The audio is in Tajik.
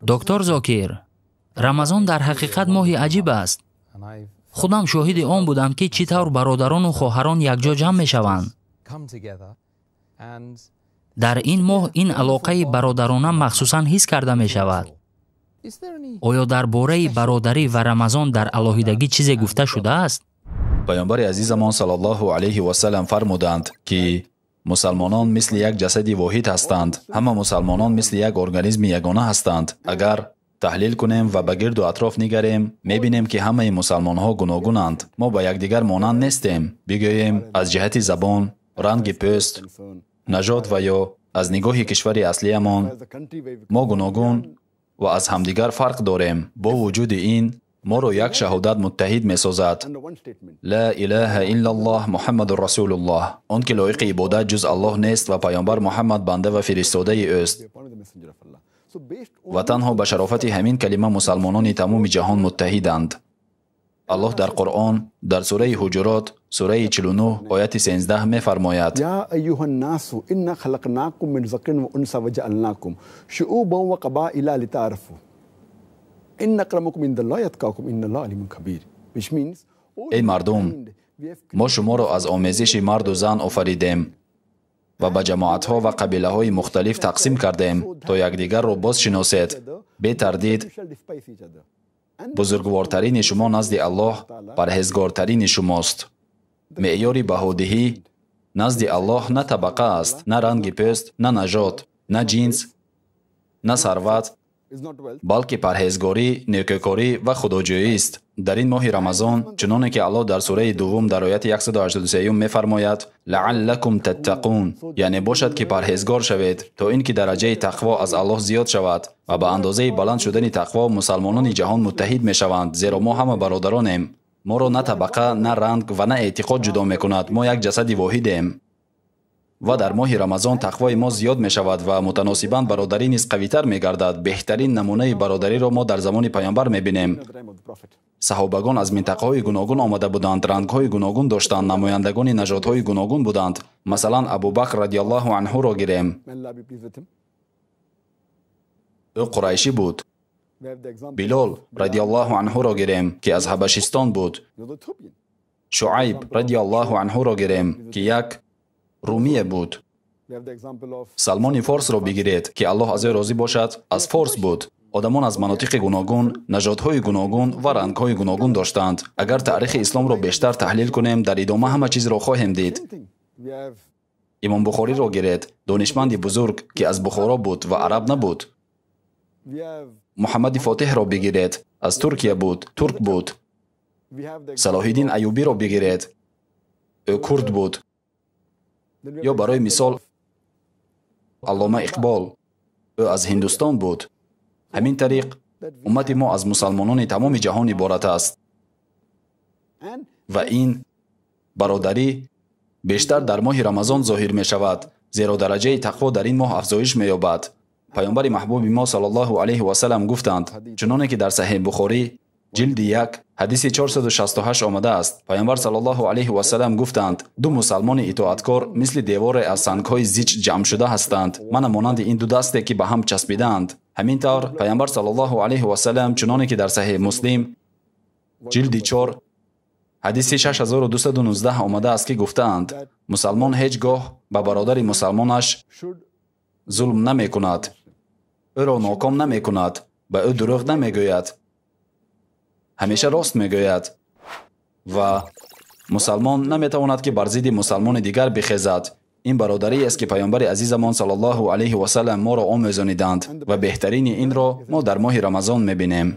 Доктор Зокир, Рамазон дар ҳақиқат моҳи аҷиб аст. Худам шоҳиди он будам, ки чӣ тавр бародарону хоҳарон якҷо ҷамъ мешаванд. Дар ин моҳ ин алоқаи бародарона махсусан ҳис карда мешавад. Оё дар бораи бародарӣ ва Рамазон дар алоҳидагӣ чизе гуфта шудааст? Паёмбари азизамон саллаллоҳу алайҳи васаллам фармуданд, ки мусалмонон мисли як ҷасади воҳид ҳастанд. Ҳама мусалмонон мисли як организми ягона ҳастанд. Агар таҳлил кунем ва ба гирду атроф нигарем, мебинем, ки ҳамаи мусалмонҳо гуногунанд. Мо ба якдигар монанд нестем. Бигӯем, аз ҷиҳати забон, ранги пӯст, нажод ва ё аз нигоҳи кишвари аслиямон мо гуногун ва аз ҳамдигар фарқ дорем. Бо вуҷуди ин, моро як шаҳодат муттаҳид месозад: ла илаҳа иллаллоҳ, Муҳаммадур расулуллоҳ. Он ки лоиқи ибодат ҷуз Аллоҳ нест ва пайғамбар Муҳаммад банда ва фиристодаи ӯст. Ва танҳо ба шарофати ҳамин калима мусалмонони тамоми ҷаҳон муттаҳиданд. Аллоҳ дар Қуръон дар сураи Ҳуҷурот, сураи 49, ояти 13 мефармояд: Я айюҳаннасу инна халақнакум мин закарин ва унса ва ҷаалнакум шуубан ва қабаила литаарафу инна акрамакум индаллоҳи атқокум инналлоҳа алимун хабир. Which means, эй мардум, мо шуморо аз омезиши марду зан офаридем ва ба ҷамоатҳо ва қабилаҳои мухталиф тақсим кардем, то якдигарро боз шиносед. Бетардид, бузургвортарини шумо назди Аллоҳ парҳезгортарини шумост. Меъёри баҳодиҳӣ назди Аллоҳ на табақа аст, на ранги пӯст, на нажод, на ҷинс, на сарват, балки парҳезгорӣ, некӯкорӣ ва худоҷӯист. Дар ин моҳи Рамазон, чуноне ки Аллоҳ дар сураи дуввум дар ояти 183 мефармояд: лааллакум таттақун, яъне бошад ки парҳезгор шавед, то ин ки дараҷаи тақво аз Аллоҳ зиёд шавад. Ва ба андозаи баланд шудани тақво мусалмонони ҷаҳон муттаҳид мешаванд, зеро мо ҳама бародаронем. Моро на табақа, на ранг ва на эътиқод ҷудо мекунад. Мо як ҷасади воҳидем. Ва дар моҳи Рамазон тақвои мо зиёд мешавад ва мутаносибан бародарӣ низ қавитар мегардад. Беҳтарин намунаи бародариро мо дар замони пайғамбар мебинем. Саҳобагон аз минтақаҳои гуногун омада буданд, рангҳои гуногун доштанд, намояндагони нажодҳои гуногун буданд. Масалан, Абубакр радиаллоҳу анҳуро гирем. Ӯ қурайшӣ буд. Билол радиаллоҳу анҳуро гирем, ки аз Ҳабашистон буд. Шуайб радиаллоҳу анҳуро гирем, ки як румие буд. Салмони Форсро бигиред, ки Аллоҳ аз ӯ розӣ бошад, аз Форс буд. Одамон аз манотиқи гуногун, нажодҳои гуногун ва рангҳои гуногун доштанд. Агар таърихи исломро бештар таҳлил кунем, дар идома ҳама чизро хоҳем дид. Имом Бухориро гиред, донишманди бузург, ки аз Бухоро буд ва араб набуд. Муҳаммади Фотиҳро бигиред, аз Туркия буд, турк буд. Салоҳиддин Аюбиро бигиред, ӯ курд буд. Ё барои мисол Аллома Иқбол, ӯ аз Ҳиндустон буд. Ҳамин тариқ уммати мо аз мусалмонони тамоми ҷаҳон иборат аст ва ин бародарӣ бештар дар моҳи Рамазон зоҳир мешавад, зеро дараҷаи тақво дар ин моҳ афзоиш меёбад. Паёмбари маҳбуби мо саллаллоҳу алайҳи васаллам гуфтанд, чуноне ки дар Саҳеҳ Бухорӣ ҷилди 1 ҳадиси 468 омадааст. Паёмбар саллаллоҳу алайҳи васаллам гуфтанд: ду мусалмони итоаткор мисли деворе аз сангҳои зич ҷамъшуда ҳастанд, мана монанди ин ду дасте ки ба ҳам часпидаанд. Ҳамин тавр Паёмбар саллаллоҳу алайҳи васаллам, чуноне ки дар Саҳеҳ Муслим ҷилди 4 ҳадиси 6219 омадааст, ки гуфтаанд: мусалмон ҳеҷ гоҳ ба бародари мусалмонаш зулм намекунад, ӯро ноком намекунад, ба ӯ дурӯғ намегӯяд, ҳамеша рост мегӯяд. Ва мусалмон наметавонад, ки бар зидди мусалмони дигар бихезад. Ин бародарӣ аст, ки паёмбари азизамон саллаллоҳу алайҳи васаллам моро омӯзониданд ва беҳтарини инро мо дар моҳи Рамазон мебинем.